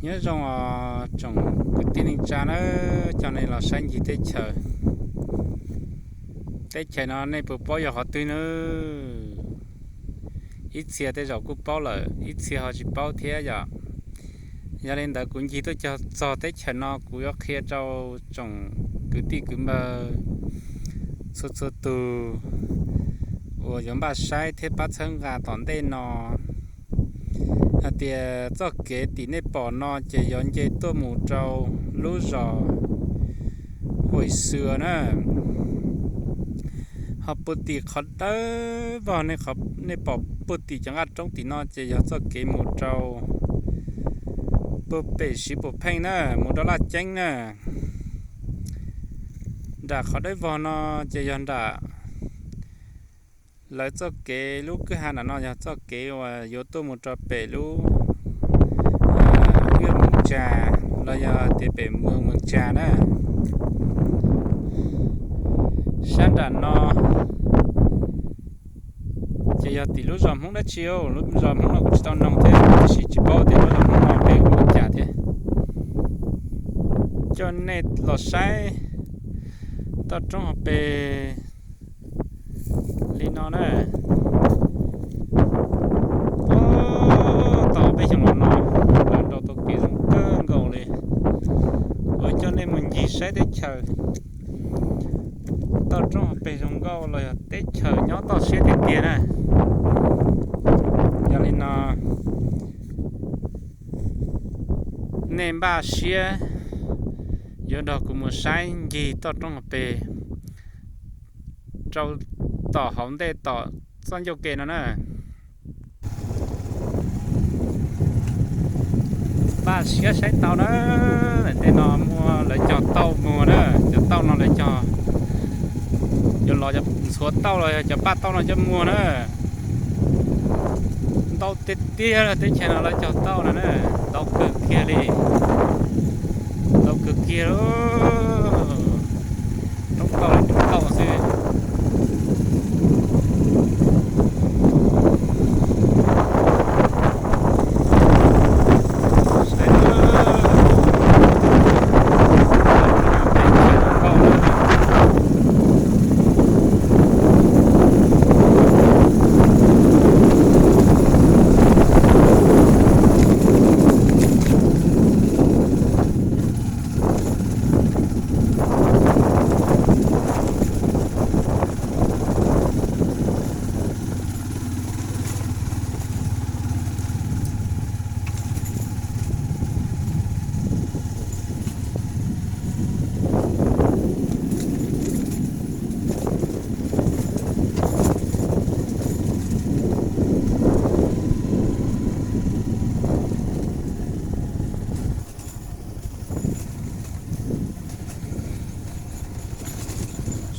Nyob zoo os tsoom kwv tij neej tsa na, coj nej los saib ncig teb chaws. Teb chaws no nej puas paub yog qhov twg na? Ib txhia tej zaum kuj paub lawm, ib txhia ho tsis paub thiab yom. Yog li ntawd kuv ncig tuaj cog txog teb chaws no kuv yuav qhia rau tsoom kwv tij kwv npawg txhua txhua tus uas yuav npaj saib thiab pab txhawb nqa tom ntej no hais tias txoj kev tim nej pom no ces yog nce tuaj mus rau lub zos Huam Xwm na. Ho puag tim qhov dawb vog, nej pom puag tim cov nqaj roob tim no ces yog txoj kev mus rau puag pem Siv Pum Pheej na, mus rau Laj Ceeb na. Nram qhov dawb vog no ces yog nram lawv txoj kev, lub kwj ha nram no yog txoj kev uas yuav tuaj mus rau pem lub Yeej Mees Tsas los yog tias pem Muas Mees Tsas na. Sab nram no ces yog tim lub zos Hmoob dab tsi, lub zos Hmoob no kuv tsis tau noog thiab, tiam sis tsis paub tias lub zos Hmoob no peb hu li cas thiab. Coj nej los saib toj roob hauv pes li no na. Tau peb xyoo los no lawv nrau tau kev zoo kawg nkaus li. Kuv coj nej mus ncig saib teb chaws toj roob hauv pes zoo nkauj los yog teb chaws nyob toj siab tiag tiag na. Yog li no nej npaj siab yuav nrog kuv mus saib ncig toj roob hauv pes rau tom hauv ntej tom txoj ncauj ke no na. Npaj siab saib tau na, tej no muaj lawv cog tauj muag na, cov tauj no lawv cog, cov los ntxhuav tauj los yog cov paj tauj no coj muag na. Ntau tiag tiag teb chaws no lawv cog tauj no na, ntau kawg kiag li, ntau kawg kiag li. Roob tauj li roob tauj xwb.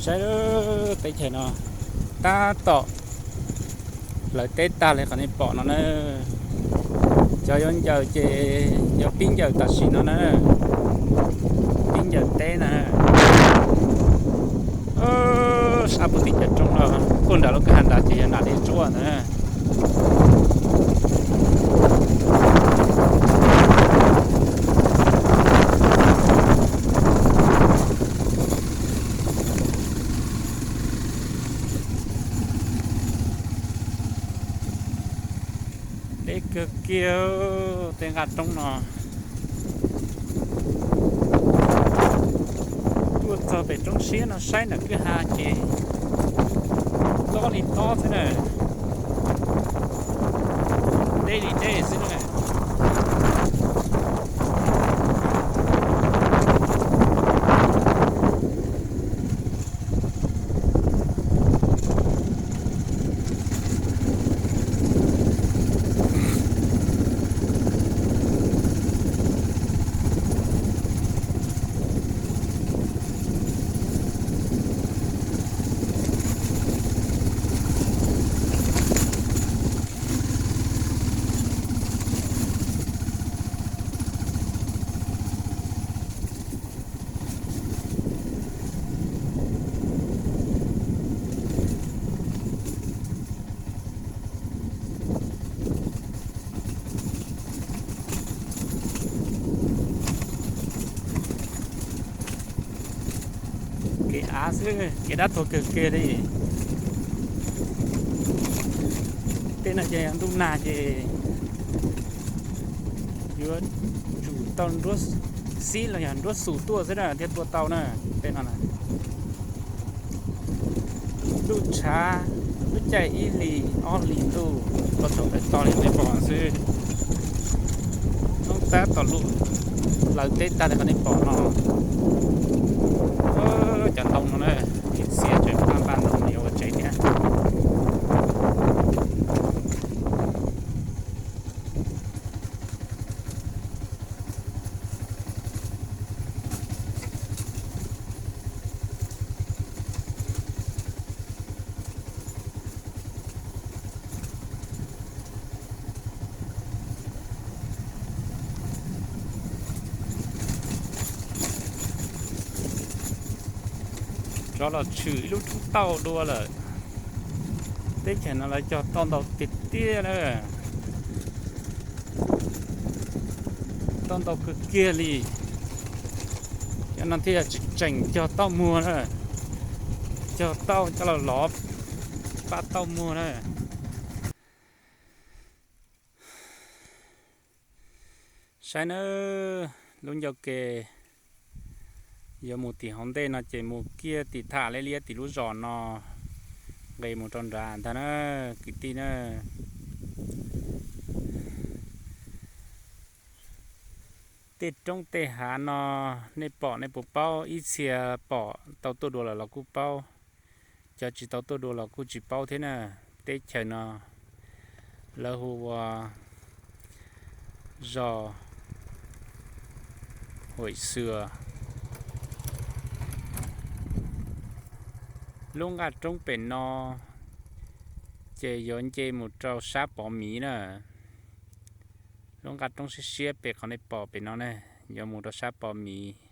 Saib teb chaws no tab tom hlawv teb tag li qhov nej pom no na. Cov yuav ncaws ces yuav pib ncaws tam sim no na, pib ncaws teb na. Sab puag tim cov roob no puag nram lub kwj ha nrad ces yog nram dej tsuab ntawd na. Deb kawg kiag tej nqaj roob no. Tuaj txog pem roob siab no saib nram kwj ha ces tob li tob xwb na, deb li deb xwb na. Xwb, kev dab tuag kawg kiag li. Tej no ces yog ntuj nag ces yuav tsum tau nruab xib los yog nruab xus tuaj xwb na thiaj tua tau na. Tej no na, ntuj tshav, lub caij ib hlis ob hlis ntuj los tsaus ntev to li nej pom xwb. Hnub tab tom lub lawv teb tag li qhov nej pom no. Cov ntoo no na, ib txhia tseem paj npaj ntoo yuav ua tsev thiab. Rov los tshwm ib lub roob tauj dua lawm. Teb chaws no lawv cog tauj ntau tiag tiag na. Tauj ntau kawg kiag li. Cov no thiaj yog tseem cog tauj muag na. Cog tauj coj los lov pab tauj muag na. Saib nawb, lub ncauj ke yuav mus tim hauv ntej no ces mus kiag tim tham liab liab tim lub zos no, nqis mus rau nrad ntag na, kwv tij na. Tej roob tej hav no nej pom nej puas paub? Ib txhia pom tau tuaj dua lawm los kuj paub, cov tsis tau tuaj dua los kuj tsis paub thiab na. Teb chaws no lawv hu ua zos Huam Xwm. Lub nqaj roob pem no ces yuav nce mus rau sab Pov Miv na. Lub nqaj roob siab siab pem qhov nej pom pem no ne, yuav mus rau sab Pov Miv.